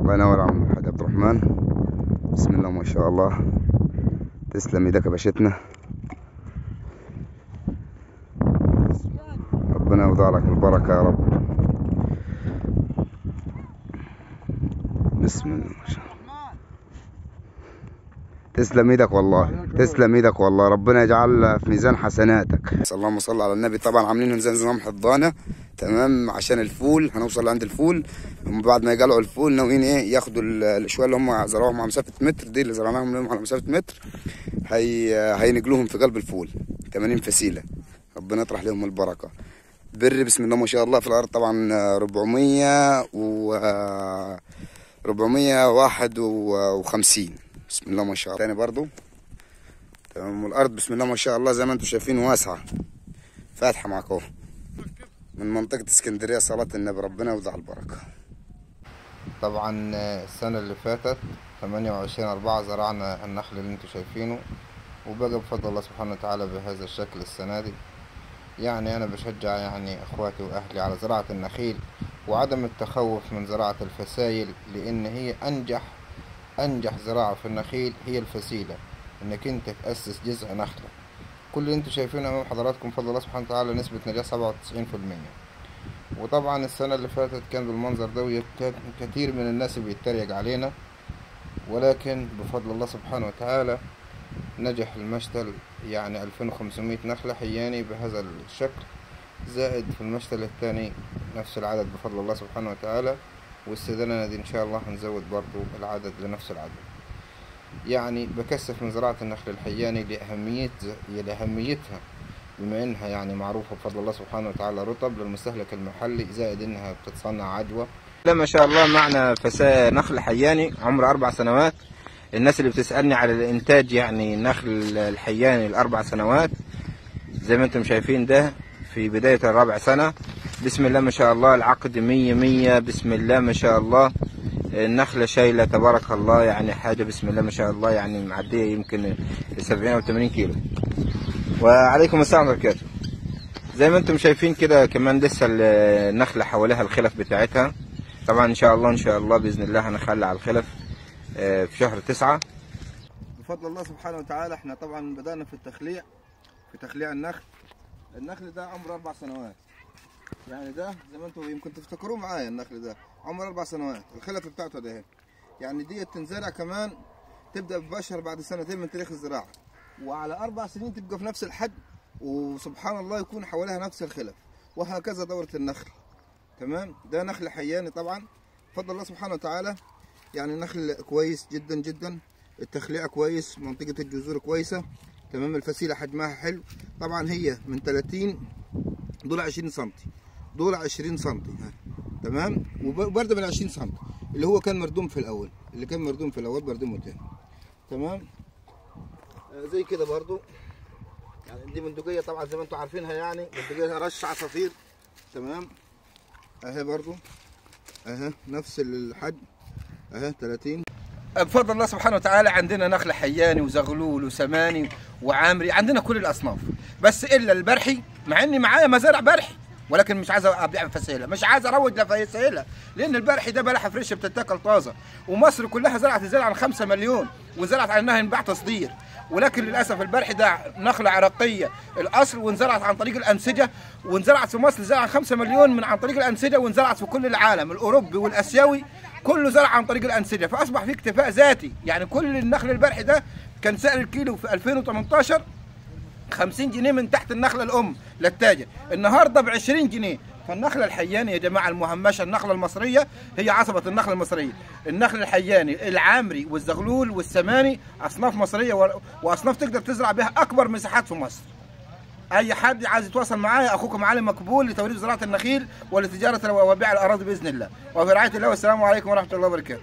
الله ينور يا عم الحاج عبد الرحمن. بسم الله ما شاء الله، تسلم ايدك يا باشتنا، ربنا يوضع لك البركة يا رب. بسم الله ما شاء الله، تسلم ايدك والله، تسلم ايدك والله، ربنا يجعل في ميزان حسناتك. اللهم صل على النبي. طبعا عاملين زي نظام حضانة، تمام، عشان الفول. هنوصل لعند الفول، هم بعد ما يقلعوا الفول ناويين ايه، ياخدوا الشويه اللي هم زرعوهم على مسافة متر دي، اللي زرعناهم لهم على مسافة متر، هينقلوهم في قلب الفول. 80 فسيله، ربنا يطرح لهم البركة. بر بسم الله ما شاء الله في الارض طبعا 451 بسم الله ما شاء الله. تاني برضو تمام. والارض بسم الله ما شاء الله زي ما انتم شايفين واسعة فاتحة معاك اهو، من منطقة اسكندرية. صلاة النبي، ربنا يوضع البركة. طبعا السنة اللي فاتت 28/4 زرعنا النخل اللي انتم شايفينه، وبقى بفضل الله سبحانه وتعالى بهذا الشكل السنة دي. يعني انا بشجع يعني اخواتي واهلي على زراعة النخيل وعدم التخوف من زراعة الفسايل، لان هي انجح زراعة في النخيل هي الفسيلة، انك انت تأسس جذع نخلة. كل اللي انتم شايفينه امام حضراتكم بفضل الله سبحانه وتعالى نسبة نجاح 97%. وطبعا السنة اللي فاتت كان بالمنظر ده، وكان كثير من الناس بيتريق علينا، ولكن بفضل الله سبحانه وتعالى نجح المشتل، يعني 2500 نخلة حياني بهذا الشكل، زائد في المشتل الثاني نفس العدد بفضل الله سبحانه وتعالى. والسنة دي ان شاء الله هنزود برضو العدد لنفس العدد. يعني بكثف من زراعة النخل الحياني لأهميتها، بما انها يعني معروفة بفضل الله سبحانه وتعالى رطب للمستهلك المحلي، زائد انها بتتصنع عدوى. لا ما شاء الله معنا فساء نخل حياني عمره 4 سنوات. الناس اللي بتسألني على الانتاج، يعني النخل الحياني ال4 سنوات زي ما انتم شايفين ده في بداية الرابع سنة، بسم الله ما شاء الله العقد 100 بسم الله ما شاء الله. النخلة شايلة تبارك الله، يعني حاجة بسم الله ما شاء الله، يعني معدية يمكن 70 أو 80 كيلو. وعليكم السلام ورحمة الله وبركاته. زي ما انتم شايفين كده كمان لسه النخلة حواليها الخلف بتاعتها. طبعا ان شاء الله ان شاء الله بإذن الله هنخلع الخلف في شهر 9 بفضل الله سبحانه وتعالى. احنا طبعا بدأنا في التخليع، في تخليع النخل. النخل ده عمره 4 سنوات، يعني ده زي ما انتم يمكن تفتكروه معايا، النخل ده عمره 4 سنوات، الخلف بتاعته ده يعني دي تنزرع كمان تبدا ببشر بعد 2 سنين من تاريخ الزراعة، وعلى 4 سنين تبقى في نفس الحجم، وسبحان الله يكون حواليها نفس الخلف، وهكذا دوره النخل. تمام، ده نخل حياني طبعا بفضل الله سبحانه وتعالى، يعني نخل كويس جدا جدا، التخليع كويس، منطقة الجذور كويسة، تمام، الفسيله حجمها حلو. طبعا هي من 30 دول 20 سم، دول 20 سم، تمام، وبرده من 20 سم اللي هو كان مردوم في الاول، اللي كان مردوم في الاول بردمه تاني، تمام. زي كده برده، يعني دي بندقية طبعا زي ما انتم عارفينها، يعني بندقية رش عصافير، تمام، اهي برده اهي نفس الحجم اهي 30. بفضل الله سبحانه وتعالى عندنا نخل حياني وزغلول وسماني وعامري، عندنا كل الاصناف، بس الا البرحي، مع اني معايا مزارع برحي، ولكن مش عايز ابيع فسيله، مش عايز اروج لفسيله، لان البرحي ده بلحه fresh بتتاكل طازة، ومصر كلها زرعت زرع عن 5 مليون وزرعت على انها ينباع تصدير، ولكن للاسف البرحي ده نخله عراقية الاصل، وانزرعت عن طريق الانسجة، وانزرعت في مصر زرع 5 مليون من عن طريق الانسجة، وانزرعت في كل العالم الاوروبي والاسيوي كله زرع عن طريق الانسجة، فاصبح في اكتفاء ذاتي. يعني كل النخل البرحي ده كان سعر الكيلو في 2018 50 جنيه من تحت النخلة الام للتاجر، النهارده ب 20 جنيه. فالنخله الحياني يا جماعة المهمشه، النخلة المصرية هي عصبه النخلة المصرية، النخل الحياني العامري والزغلول والسماني اصناف مصرية واصناف تقدر تزرع بها اكبر مساحات في مصر. اي حد عايز يتواصل معايا اخوكم علي مقبول لتوريد زراعة النخيل ولتجاره وبيع الاراضي باذن الله، وفي رعاية الله، والسلام عليكم ورحمة الله وبركاته.